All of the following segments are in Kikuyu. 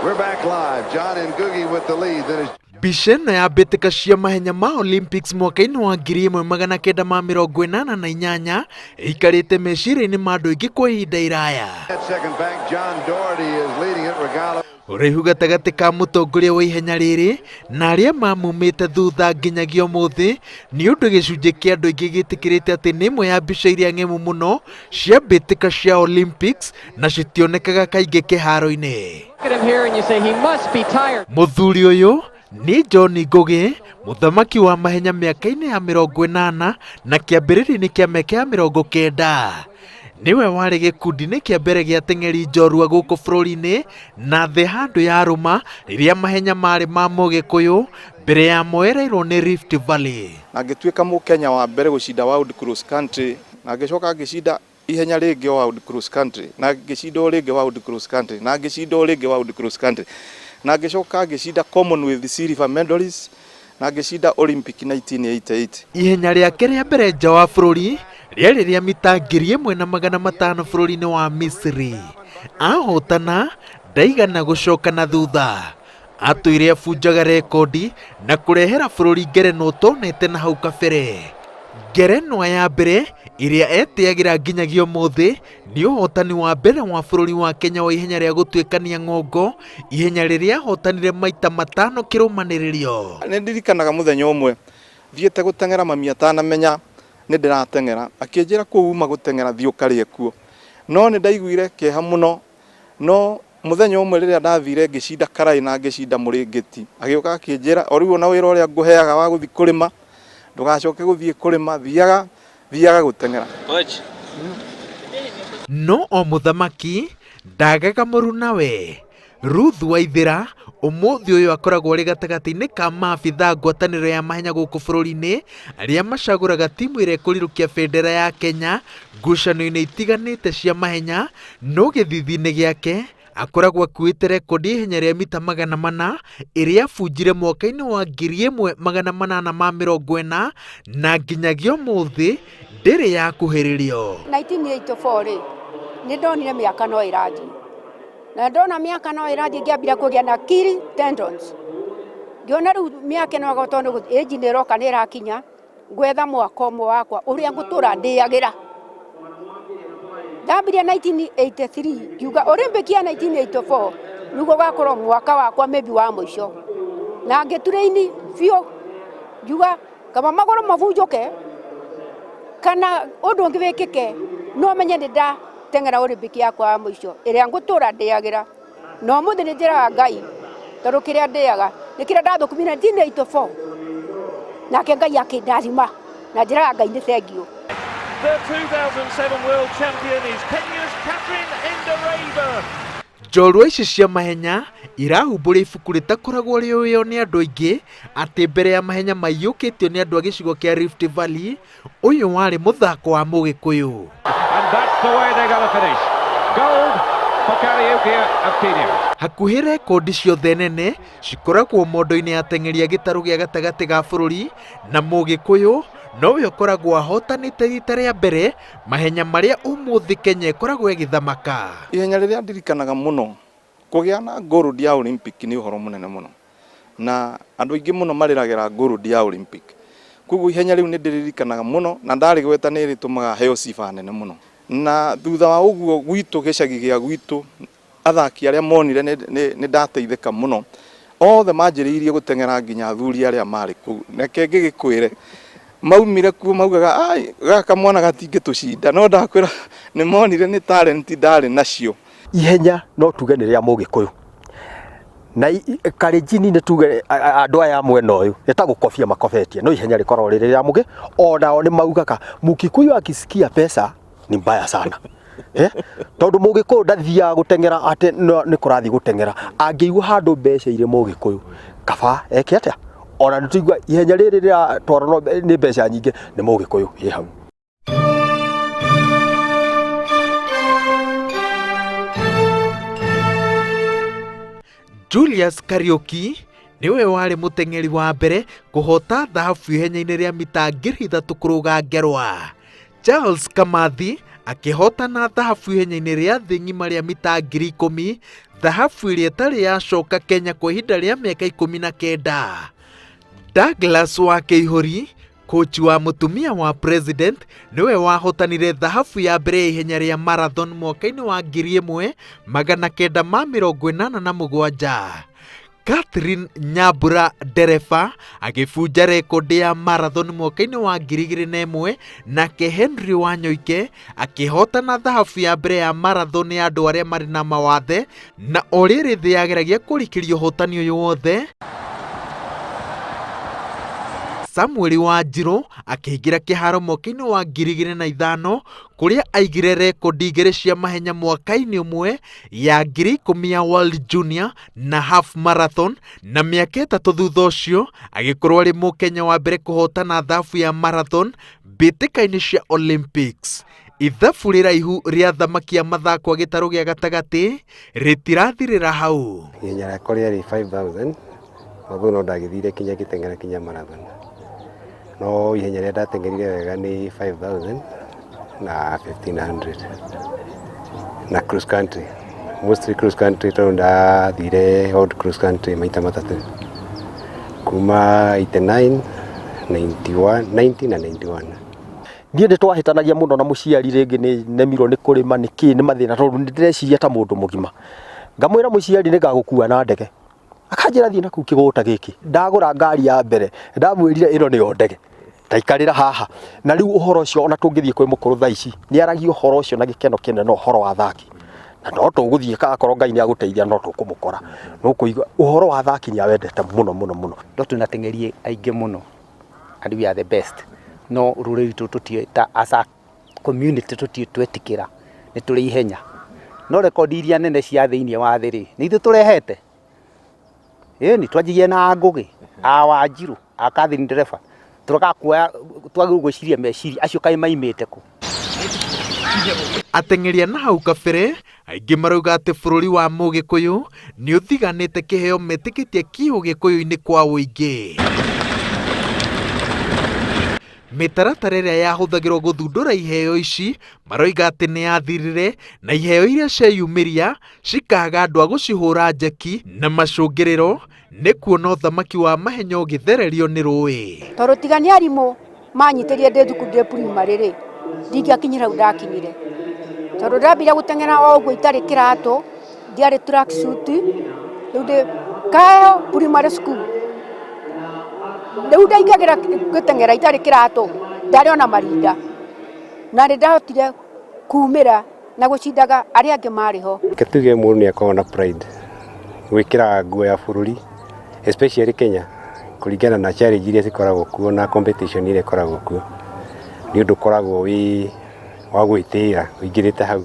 We're back live. John Ngugi with the lead. Then is Mbica ĩno ya mbĩtĩka cia mahenya ma Olympics mwaka-inĩ wa 1988 ĩikarĩte meciria-inĩ ma andũ aingĩ kwa ihinda iraya. at second bank. John Doherty is leading it. Regalo. Ũraihu gatagatĩ ka mũtongoria wa ihenya rĩrĩ na arĩa mamumĩte thutha nginyagia ũmũthĩ nĩ ũndũ gĩcunjĩ kĩa andũ aingĩ gĩtĩkĩrĩte atĩ nĩ ĩmwe ya mbica iria ng'emu mũno cia mbĩtĩka cia Olympics na citionekaga kaingĩ kĩharo-inĩ. Look at him here and you say he must be tired. Mũthuri ũyũ nĩ John Ngũgĩ, mũthamaki wa mahenya mĩaka-inĩ ya 80 na kĩambĩrĩria-inĩ kĩa mĩaka ya 90. Nĩwe warĩ gĩkundi-inĩ kĩa mbere gĩa ateng'eri njorua gũkũ bũrũri-inĩ na thĩ handũ yarũma rĩrĩa mahenya marĩ ma Mũgĩkũyũ mbere ya moereirwo nĩ Rift Valley. Na ngĩtuĩka Mũkenya wa mbere gũcinda World Cross Country, na ngĩcoka ngĩcinda ihenya rĩngĩ World Cross Country, na ngĩcinda o rĩngĩ World Cross Country, na ngĩcinda o rĩngĩ World Cross Country, na ngĩcoka ngĩcinda Commonwealth Silver Medalist, na ngĩcinda Olympic 1988. Ihenya rĩake rĩa mbere nja wa bũrũri rĩarĩ rĩa mita 1500 bũrũri-inĩ wa Misiri. Ahotana ndaigana gũcoka na thutha. Atũire abunjaga rekondi na kũrehera bũrũri ngerenwa ũtonete na hau kabere. Ngerenwa ya mbere ĩrĩa etĩagĩra nginyagia ũmũthĩ nĩ ũhotani wa mbere wa bũrũri wa Kenya wa ihenya rĩa gũtuĩkania ng'ongo, ihenya rĩrĩa ahotanire maita 5 kĩrũmanĩrĩrio. Nĩ ndirikanaga mũthenya ũmwe thiĩte gũteng'era mami atanamenya nĩ ndĩrateng'era, akĩnjĩra kũu uma gũteng'era thiĩ ũkarĩe kuo. No nĩ ndaiguire kĩeha mũno, no mũthenya ũmwe rĩrĩa ndathire ngĩcinda karaĩ na ngĩcinda mũrĩngĩti, agĩũka akĩnjĩra o rĩu ona wĩra ũrĩa ngũheaga wa gũthiĩ kũrĩma ndũgacoke gũthiĩ kũrĩma, thiaga thiaga gũteng'era. No o mũthamaki ndagaga mũrunawe. Ruth Waithera ũmũthĩ ũyũ akoragwo arĩ gatagatĩ-inĩ ka maabithaa ngwatanĩro ya mahenya gũkũ bũrũri-inĩ arĩa macagũraga timu ĩrĩa ĩkũrirũkia bendera ya Kenya ngucanio-inĩ itiganĩte cia mahenya, no gĩthithi-inĩ gĩake akoragwo akuĩte rekondi ya ihenya rĩa mita 400 ĩrĩa abunjire mwaka-inĩ wa 1840 na nginyagia ũmũthĩ ndĩrĩ yakuhĩrĩrio. 1984 rĩ, nĩ ndonire mĩaka no ĩrathiĩ, na ndona mĩaka no ĩrathiĩ ngĩambire kũgĩa na Achilles tendons. Ngĩona rĩu mĩaka ĩno tondũ age nĩ ĩroka nĩ ĩrakinya, ngwetha mwaka ũmwe wakwa ũrĩa ngũtũra ndĩagĩra. Ndambirie 1983 ngiuga Olympic ya 1984 nĩguo ũgakorwo mwaka wakwa maybe wa mũico, na ngĩturaini biũ ngiuga kaba magũrũ mabunjũke kana ũndũ ũngĩ wĩkĩke no menye nĩ ndateng'era Olympic yakwa ya mũico ĩrĩa ngũtũra ndĩagĩra. Na ũmũthĩ nĩ njĩraga Ngai tondũ kĩrĩa ndĩaga nĩ kĩrĩa ndathũkũmire 1984, nake Ngai akĩndathima na njĩraga Ngai nĩ thengiũ. The 2007 world champion is Kenya's Catherine Ndereba. Njorua ici cia mahenya irahumbũria ibuku rĩtakoragwo rĩũĩo nĩ andũ aingĩ atĩ mbere ya mahenya maiyũkĩtio nĩ andũ a gĩcigo kĩa Rift Valley, ũyũ warĩ mũthako wa Mũgĩkũyũ. And that's the way they're going to finish. Gold for Kariuki of Kenya. Hakuhĩ rekondi ciothe nene cikoragwo mondo-inĩ ya ateng'eri a gĩtarũ gĩa gatagatĩ ga bũrũri, na Mũgĩkũyũ nowe ũkoragwo ahotanĩte rita rĩa mbere mahenya marĩa ũmũthĩ Kenya ĩkoragwo ĩgĩthamaka. Ihenya rĩrĩa ndirikanaga mũno kũgĩa na gold ya Olympic nĩ ũhoro mũnene mũno, na andũ aingĩ mũno marĩragĩra gold ya Olympic. Koguo ihenya rĩu nĩ ndĩririkanaga mũno na ndarĩgweta nĩ rĩtũmaga heo sifa nene mũno. Na thutha wa ũguo gwitũ gĩcagi gĩa gwitũ athaki arĩa monire nĩ ndateithĩka mũno othe manjĩrĩirie gũteng'era nginya athuri arĩa marĩ kũu. Reke ngĩgĩkwĩre maumire kuo maugaga ai gaka mwana gatingĩtũcinda, no ndakwĩra nĩ monire nĩ talent ndarĩ nacio. Ihenya no tuge nĩ rĩa Mũgĩkũyũ na Kalenjin nĩ tuge andũ aya a mwena ũyũ nĩ ta gũkobia makobetie, no ihenya rĩkoragwo rĩrĩ rĩa Mũgĩ. Onao nĩ maugaga Mũgĩkũyũ akisikia pesa ni mbaya sana. Tondũ Mũgĩkũyũ ndathiaga gũteng'era atĩ nĩ kũrathiĩ gũteng'era, angĩigua handũ mbeca irĩ Mũgĩkũyũ kaba eke atĩa? Ona nĩ tũigua ihenya rĩrĩ rĩratwarwo nĩ mbeca nyingĩ nĩ Mũgĩkũyũ ĩ hau. Julius Kariuki nĩwe warĩ mũteng'eri wa mbere kũhota thahabu ihenya-inĩ rĩa mita 3000 kũrũga ngerwa. Charles Kamathi akĩhotana thahabu ihenya-inĩ rĩa thĩ ng'ima rĩa mita 10,000. Thahabu ĩrĩa ĩtarĩ yacoka Kenya kwa ihinda rĩa mĩaka 19. Douglas wa Kĩihũri, kũci wa mũtumia wa president, nĩwe wahotanire thahabu ya mbere ya ihenya rĩa marathon mwaka-inĩ wa 1987. Catherine Nyambura ndereba agĩbunja rekondi ya marathon mwaka-inĩ wa 2001, nake Henry Wanyoike akĩhotana thahabu ya mbere ya marathon ya andũ arĩa marĩ na mawathe, na o rĩrĩ thĩ yageragia kũrikĩria ũhotani ũyũ wothe, Samuel Wanjiru akĩingĩra kĩharo mwaka-inĩ wa 2005 kũrĩa aigire rekondi igĩrĩ cia mahenya mwaka-inĩ ũmwe ya 10,000 ya World Junior na Half Marathon, na mĩaka 3 thutha ũcio agĩkorwo arĩ mũkenya wa mbere kũhotana thahabu ya marathon mbĩtĩka-inĩ cia Olympics. Ithabu rĩraihu rĩa thamaki ya mathako a gĩtarũ gĩa gatagatĩ rĩtirathirĩra hau. Ihenya rĩakwa rĩarĩ 5000 although no ndagĩthire kinya ngĩteng'era kinya marathon, no ihenya rĩrĩa ndateng'erire wega nĩ 5000 na 1500 na cross country, mostly cross country tondũ ndathire old cross country maita matatũ kuma 89, 91, 90 na 91. Niĩ nĩ twahĩtanagia mũno na mũciari, rĩngĩ nĩ nemirwo nĩ kũrĩma nĩ kĩ nĩ mathĩna, tondũ nĩ ndĩreciria ta mũndũ mũgima. Ngamwĩra mũciari nĩ ngagũkua na ndege, akanjĩra thiĩ na kũu kĩgũta gĩkĩ. Ndagũra ngari ya mbere ndamwĩrire ĩno nĩyo ndege, ndaikarĩra haha. Na rĩu ũhoro ũcio ona tũngĩthiĩ kwĩ mũkũrũ thaa ici nĩ aragia ũhoro ũcio na gĩkeno kĩnene, ũhoro wa athaki. Na no tũgũthiĩ akorwo Ngai nĩ agũteithia no tũkũmũkora. No kũigua ũhoro wa athaki nĩ awendete mũno mũno mũno. No twĩna ateng'eri aingĩ mũno and we are the best, no rũrĩrĩ rwitũ tũtiũĩ ta as a community tũtiũĩ twetĩkĩra nĩ tũrĩ ihenya. No rekondi iria nene cia thĩinĩ wa thĩ rĩ, nĩ ithuĩ tũrehete? Ĩni, twanjirie na Ngũgĩ, a Wanjirũ, a Catherine Ndereba, tũrekaga kuoya, twagĩrĩirwo gwĩciria meciria acio kaĩ maimĩte kũ? Ateng'eri a na hau kabere aingĩ marauga atĩ bũrũri wa Mũgĩkũyũ nĩ ũthiganĩte kĩheo metĩkĩtie kĩ ũgĩkũyũ-inĩ kwa ũingĩ. Mĩtaratara ĩrĩa yahũthagĩrwo gũthundũra iheo ici maroiga atĩ nĩ yathirire, na iheo iria cieyumĩria cikaga andũ a gũcihũra njeki, na macũngĩrĩro nĩ kuona ũthamaki wa mahenya ũgĩthererio nĩ rũĩ. Tondũ tiga nĩ arimũ manyitĩrie ndĩ thukuru ndĩ primary rĩ, ndingĩakinyire hau ndakinyire. Tondũ ndambire gũteng'era o ũguo itarĩ kĩratũ, ndiarĩ track suit, rĩu ndĩ Kaeo primary school. Rĩu ndaingagĩra gũteng'era itarĩ kĩratũ, ndarĩ ona marinda. Na nĩ ndahotire kumĩra na gũcindaga arĩa angĩ marĩ ho. Reke tuge mũndũ nĩ akoragwo na pride gwĩkĩra nguo ya bũrũri especially Kenya kũringana na challenge iria cikoragwo kuo na competition iria ikoragwo kuo, nĩ ũndũ ũkoragwo wĩ wa gwĩtĩĩra ũingĩrĩte hau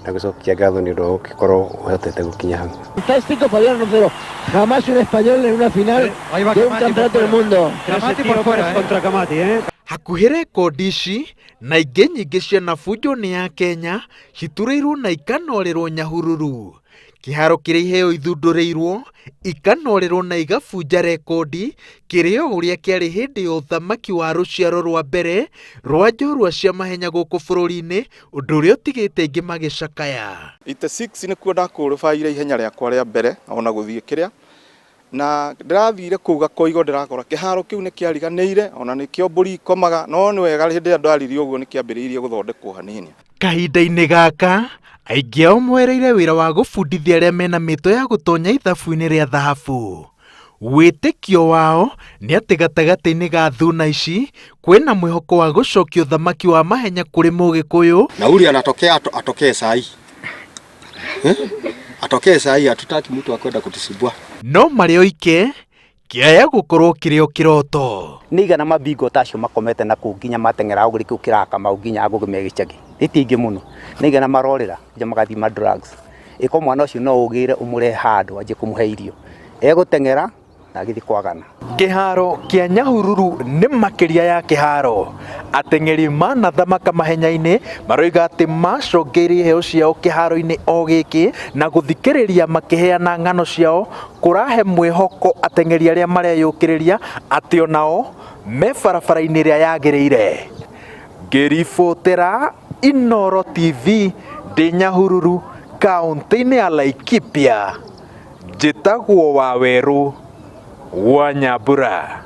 na gũcokia ngatho nĩ ũndũ wa gũgĩkorwo ũhotete gũkinya hau. Fantástico Fabián Roncero. Jamás un español en una final de un campeonato del mundo. Camati por fuera, contra Camati, eh? Hakuhĩ rekondi ici na ingĩ nyingĩ cianabunjwo nĩ ya Kenya citurĩirwo na ikanorerwo Nyahururu. Kĩharo kĩrĩa iheo ithundũrĩirwo ikanorerwo na igabunja rekondi kĩrĩ o ũrĩa kĩarĩ hĩndĩ ya ũthamaki wa rũciaro rwa mbere rwa njorua cia mahenya gũkũ bũrũri-inĩ, ũndũ ũrĩa ũtigĩte aingĩ magĩcakaya. 86 nĩkuo ndakũrũbaire ihenya rĩakwa rĩa mbere ona gũthiĩ kĩrĩa, na ndĩrathire kũu Gakoigo ndĩrakora kĩharo kĩu nĩ kĩariganĩire ona nĩkĩo mbũri ikomaga, no nĩ wega hĩndĩ ĩrĩa ndaririe ũguo nĩ kĩambĩrĩirie gũthondekwo hanini. Kahinda-inĩ gaka aingĩ ao moereire wĩra wa gũbundithia arĩa mena mĩto ya gũtonya ithabu-inĩ rĩa thahabu. Wĩtĩkio wao nĩ atĩ gatagatĩ-inĩ ga thuna ici kwĩna mwĩhoko wa gũcokia ũthamaki wa mahenya kũrĩ Mũgĩkũyũ. Na ule anatokea atokee saa hii. Atokee saa hii, hatutaki mtu akwenda kutusumbua. No marĩ oike kĩaya gũkorwo kĩrĩ o kĩroto. Nĩ igana mabingo ta acio makomete na kũu nginya mateng'era ũguo kĩu kĩraka mau nginya Ngũgĩ me gĩcagi. Nĩ ti aingĩ mũno. Nĩ igana marorĩra nginya magathiĩ ma drugs. Ĩko mwana ũcio no ũgĩre ũmũrehe handũ anjie kũmũhe irio. Egũteng'era na agĩthiĩ kwagana. Kĩharo kĩa Nyahururu nĩ makĩria ya kĩharo. Ateng'eri manathamaka mahenya-inĩ maroiga atĩ macongeire iheo ciao kĩharo-inĩ o gĩkĩ, na gũthikĩrĩria makĩheana ng'ano ciao kũrahe mwĩhoko ateng'eri arĩa mareyũkĩrĩria atĩ onao me barabara-inĩ ĩrĩa yagĩrĩire. Ngĩribotera Inooro TV ndĩ Nyahururu, Kaũntĩ-inĩ ya Laikipia, njĩtagwo Wawerũ wa Nyambura.